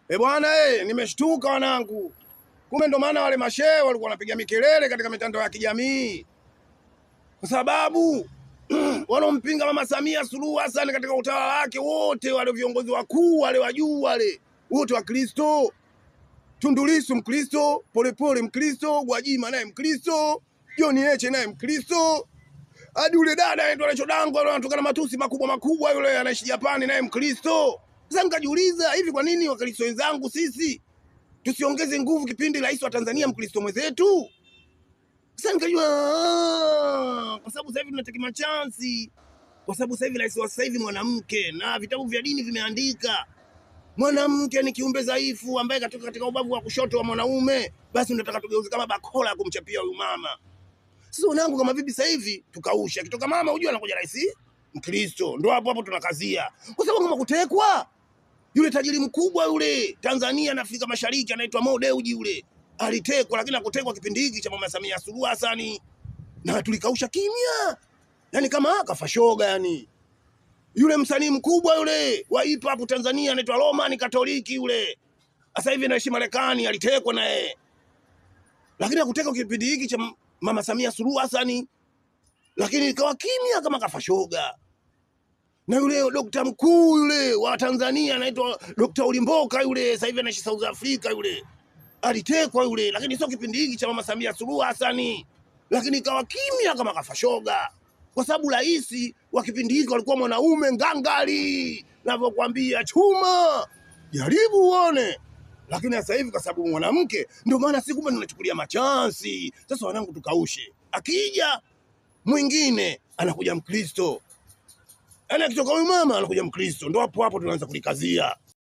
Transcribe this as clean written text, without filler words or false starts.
E bwana nimeshtuka wanangu. Kumbe ndo maana wale mashehe walikuwa wanapiga mikelele katika mitandao ya kijamii, kwa sababu wanaompinga Mama Samia Suluhu Hassan katika utawala wake wote, wale viongozi wakuu wale wa juu wale wote wa Kristo. Tundu Lissu Mkristo, Polepole Mkristo, Gwajima naye Mkristo, John Heche naye Mkristo, hadi yule dada anaitwa Rachel Dango anatoka na matusi makubwa makubwa, yule anaishi Japani naye Mkristo. Sasa nikajiuliza hivi, kwa nini Wakristo wenzangu sisi tusiongeze nguvu kipindi rais wa Tanzania Mkristo mwenzetu? Sasa nikajua kwa sababu sasa hivi tunataka chansi, kwa sababu sasa hivi rais wa sasa hivi mwanamke, na vitabu vya dini vimeandika mwanamke ni kiumbe dhaifu ambaye katoka katika ubavu wa kushoto wa mwanaume, basi unataka tugeuze kama bakola ya kumchapia huyu mama. Sasa wanangu, kama vipi sasa hivi tukausha kitoka mama, hujua anakuja rais Mkristo, ndo hapo hapo tunakazia, kwa sababu kama kutekwa yule tajiri mkubwa yule Tanzania na Afrika Mashariki anaitwa Mo Dewji yule alitekwa, lakini akutekwa kipindi hiki cha Mama Samia Suluhu Hassan, na tulikausha kimya, yani kama kafashoga yani. Yule msanii mkubwa yule wa hip hop Tanzania anaitwa Roman Katoliki yule, sasa hivi anaishi Marekani, alitekwa na yeye, lakini hakutekwa kipindi hiki cha Mama Samia Suluhu Hassan, lakini ikawa kimya kama kafashoga. Na yule dokta mkuu yule wa Tanzania anaitwa Dokta Ulimboka yule, sasa hivi anaishi South Africa yule, alitekwa yule, lakini sio kipindi hiki cha Mama Samia Suluhu Hassan, lakini ikawa kimya kama kafashoga, kwa sababu rais wa kipindi hiki alikuwa mwanaume ngangali, navyokuambia chuma, jaribu uone. Lakini sasa hivi kwa sababu mwanamke, ndio maana si kumbe tunachukulia machansi. Sasa wanangu, tukaushe, akija mwingine anakuja Mkristo, yaani akitoka huyu mama anakuja Mkristo, ndo hapo hapo tunaanza kulikazia.